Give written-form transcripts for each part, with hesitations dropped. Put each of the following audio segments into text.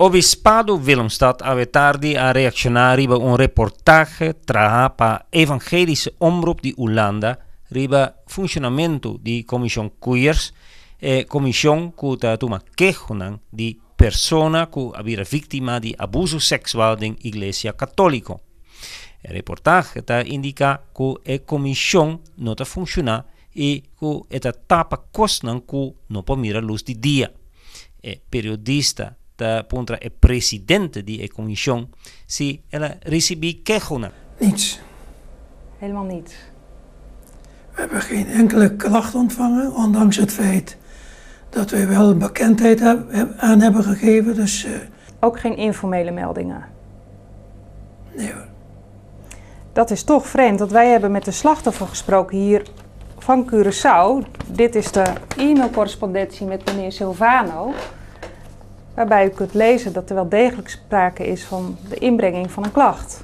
Obispado Willemstad awe tardi a reakshoná riba un reportahe trahá pa Evangelische Omroep di Ulanda riba funshonamentu di Komishon Koeiers, e komishon ku ta tuma kehonan di persona ku a bira víktima di abusu seksual den Iglesia Katóliko. E reportahe ta indiká ku e komishon no ta funshoná i ku e ta tapa kosnan ku no por mira lus di dia. E periodista ta puntra e presidente di e komishon si el a risibí kehonan. Niets. Helemaal niets. We hebben geen enkele klacht ontvangen, ondanks het feit dat wij wel bekendheid aan hebben gegeven. Dus, Ook geen informele meldingen? Nee hoor. Dat is toch vreemd, want wij hebben met de slachtoffer gesproken hier van Curaçao. Dit is de e-mailcorrespondentie met meneer Silvano. Waarbij u kunt lezen dat er wel degelijk sprake is van de inbrenging van een klacht.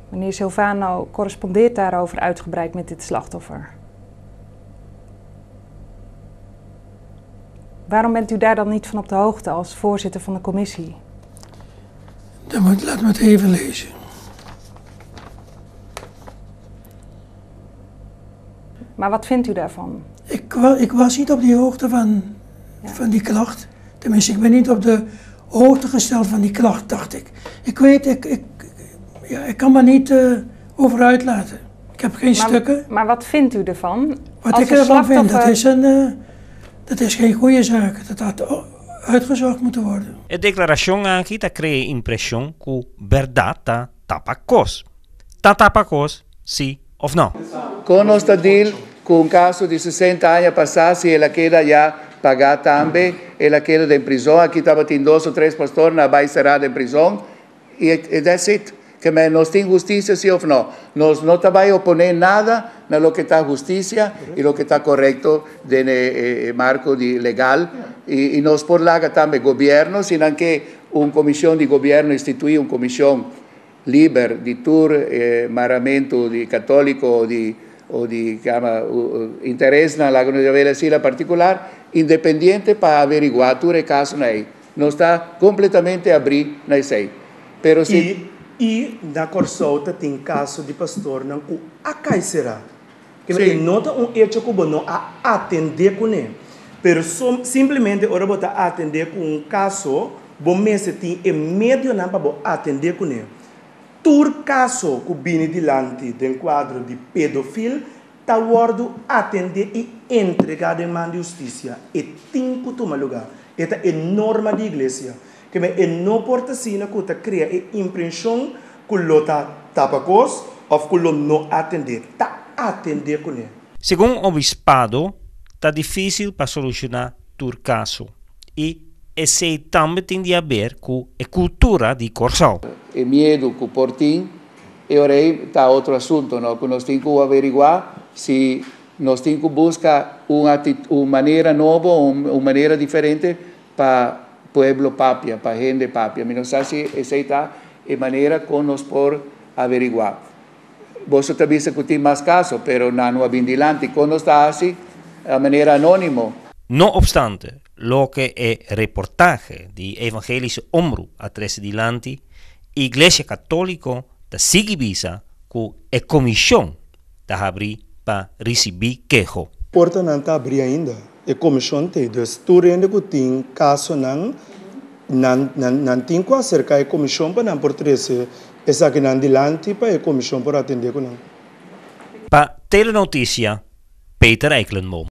Meneer Silvano correspondeert daarover uitgebreid met dit slachtoffer. Waarom bent u daar dan niet van op de hoogte als voorzitter van de commissie? Dan moet, laat me het even lezen. Maar wat vindt u daarvan? Ik, ik was niet op die hoogte van, ja. van die klacht. Tenminste, ik ben niet op de hoogte gesteld van die klacht, dacht ik. Ik weet, ik, ik, ja, ik kan me niet over uitlaten. Ik heb geen maar, stukken. Maar wat vindt u ervan? Wat Als ik een ervan vind, dat slachtoffer- is, een, dat is geen goede zaak. Dat had uitgezocht moeten worden. E deklarashon aki ta krea impreshon ku bèrdat ta tapa kos. Ta tapa kos, si òf nò? Kon nos ta deal ku un kaso di 60 aña pasá si el a keda ya pagá tambe, el a keda den prizon, aki tabatin dos o tres pastor nan a bai será den prizon i that's it. Ke men nos tin hustisia si of no? Nos no ta bai oponé nada na loke ta hustisia i loke ta korekto den e marko di legal i nos por laga tambe gobierno si nan ke un komishon di gobierno instituí un komishon liber di tur e maramentu di katóliko o di o di kama interesnan laga nos yam'el asina partikular independiente pa averiguá tur e kasonan ei. Nos ta kompletamente abrí na esei. Pero si. I i na Kòrsou ta tin kaso di pastornan ku a kai será. Kende e no ta un echo ku bo no a atendé kuné. Pero simplemente ora bo ta atendé ku un kaso, bo mester tin e medionan pa bo atendé kuné. Tur kaso ku bini dilanti den kuadro di pedofil ta wòrdu atendé i entregá den man di hustisia. E tin ku tuma lugá. E ta e norma di iglesia. Keme e no por ta asina ku ta krea e imprenshon ku lo ta tapa kos òf ku lo no atendé. Ta atendé kuné. Segun obispado, ta difísil pa solushoná tur kaso i esei tambe tin di haber ku e kultura di Kòrsou. E miedu ku por tin e ora ei ta otro asunto, no? Ku nos tin ku averiguá si nos tin ku buska un un manera nobo, un manera diferente pa pueblo papia, pa hende papia. Mi no sa si esei ta e manera kon nos por averiguá. Boso ta bisa ku tin mas kaso, pero nan no a bin dilanti. Kon nos ta hasi a manera anónimo? No opstante loke e reportahe di Evangelische Omroep a trese dilanti, Iglesia Katóliko ta sigui bisa ku e komishon ta habrí pa risibí keho. Portanan ta abrí ainda. E komishon t'ei. Dus tur hende ku tin kasonan, nan nan tin ku aserká e komishon pa nan por trese esakinan dilanti pa e komishon por atendé ku nan. Pa Telenoticia, Peter Eikelenboom.